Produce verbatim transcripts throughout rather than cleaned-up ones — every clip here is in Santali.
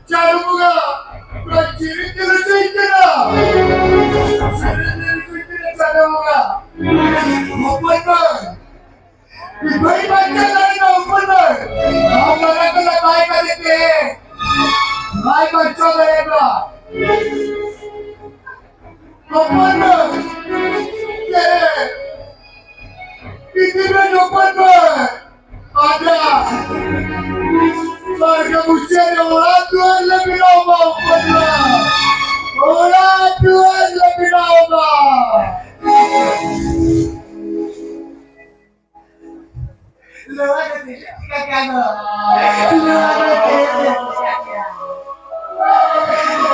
ᱪᱟᱸᱫᱚ ᱵᱚᱸᱜᱟ ᱱᱚᱣᱟ ᱡᱤᱣᱤ ᱛᱮ ᱞᱩᱪᱟᱹᱧ ᱠᱟᱱᱟ᱾ ᱡᱤᱣᱤ ᱛᱮ ᱞᱩᱪᱟᱹᱧ ᱠᱟᱱᱟ ᱪᱟᱸᱫᱚ ᱵᱚᱸᱜᱟ᱾ ᱦᱚᱯᱚᱱ ᱢᱟᱹᱭ, ᱵᱟᱹᱧ ᱵᱟᱧᱪᱟᱣ ᱫᱟᱲᱮᱭᱟᱜᱼᱟ ᱦᱚᱯᱚᱱ ᱢᱟᱹᱭ᱾ ᱟᱢ ᱢᱟᱱᱟ ᱠᱟᱱᱟ ᱵᱟᱭ ᱠᱟᱛᱮ ᱛᱮ ᱵᱟᱭ ᱵᱟᱧᱪᱟᱣ ᱫᱟᱲᱮᱭᱟᱜᱼᱟ᱾ ᱦᱚᱯᱚᱱ ᱢᱟᱹᱭ, ᱪᱮᱫ? ᱯᱤᱛᱤ ᱨᱮ ᱦᱚᱯᱚᱱ ᱢᱟᱹᱭ᱾ ᱟᱡᱟᱜ ᱵᱟᱲᱜᱮ ᱢᱩᱪᱟᱹᱫ ᱨᱮ ᱚᱲᱟᱜ ᱫᱩᱣᱟᱹᱨ ᱞᱮ ᱵᱮᱱᱟᱣ ᱢᱟ ᱦᱚᱯᱚᱱ ᱢᱟᱹᱭ᱾ ᱚᱲᱟᱜ ᱫᱩᱣᱟᱹᱨ ᱞᱮ ᱵᱮᱱᱟᱣ ᱢᱟ᱾ ᱱᱚᱣᱟ ᱫᱚ ᱪᱮᱫ ᱞᱮᱠᱟ ᱠᱟᱱᱟ? ᱱᱚᱣᱟ ᱫᱚ ᱪᱮᱫ ᱞᱮᱠᱟ ᱠᱟᱱᱟ?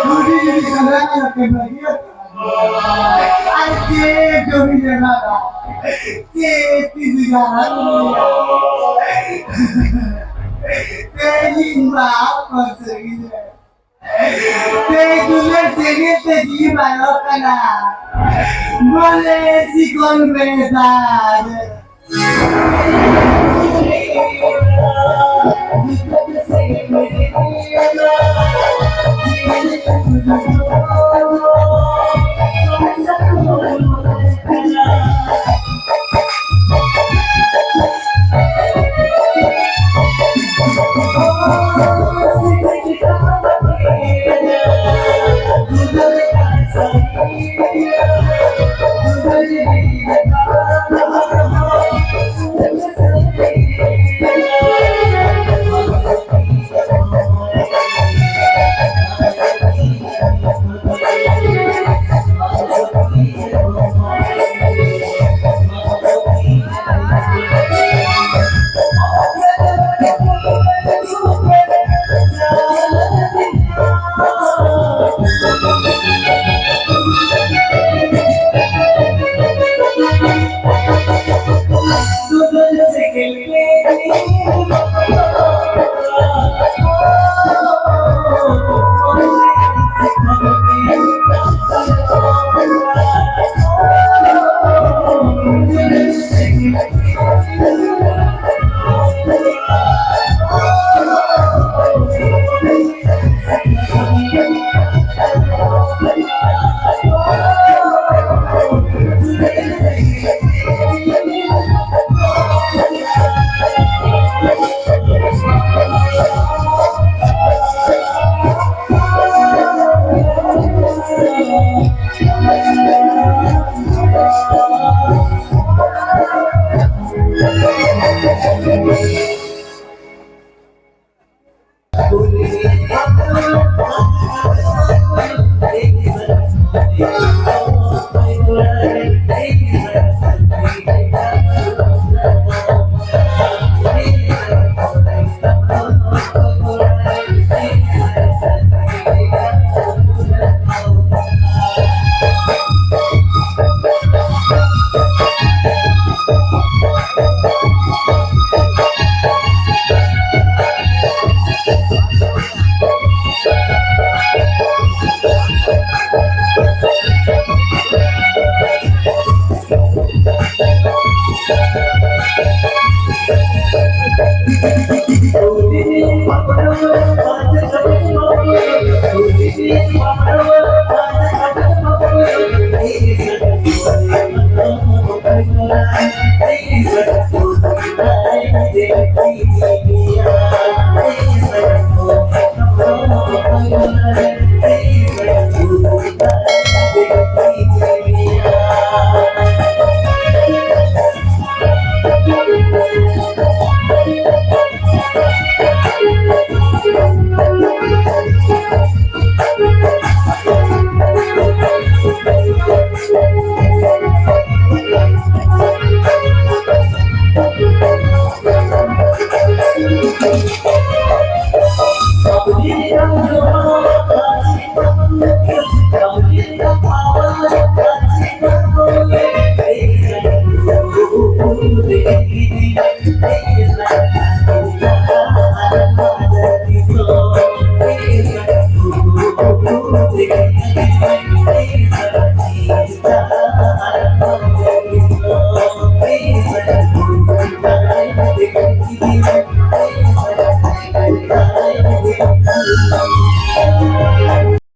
ᱦᱩᱰᱤᱧ ᱦᱩᱰᱤᱧ ᱥᱟᱱᱟᱢ ᱧᱮᱞ ᱯᱮ ᱵᱷᱟᱹᱜᱤᱭᱟ᱾ ᱟᱨ ᱪᱮᱫ ᱡᱚᱢᱤ ᱡᱟᱭᱜᱟ ᱫᱚ? ᱪᱮᱫ ᱛᱤ ᱵᱤᱜᱷᱟ ᱦᱟᱸᱜ? ᱛᱮᱦᱮᱧ ᱵᱟᱯ ᱠᱚ ᱥᱟᱺᱜᱤᱧ ᱨᱮ᱾ ᱛᱮ ᱫᱩᱞᱟᱹᱲ ᱥᱮᱸᱜᱮᱞ ᱛᱮ ᱡᱤᱣᱤ ᱵᱟᱞᱚᱜ ᱠᱟᱱᱟ᱾ ᱵᱚᱞᱮ ᱪᱤᱠᱚᱱ ᱵᱮᱫᱟᱨ᱾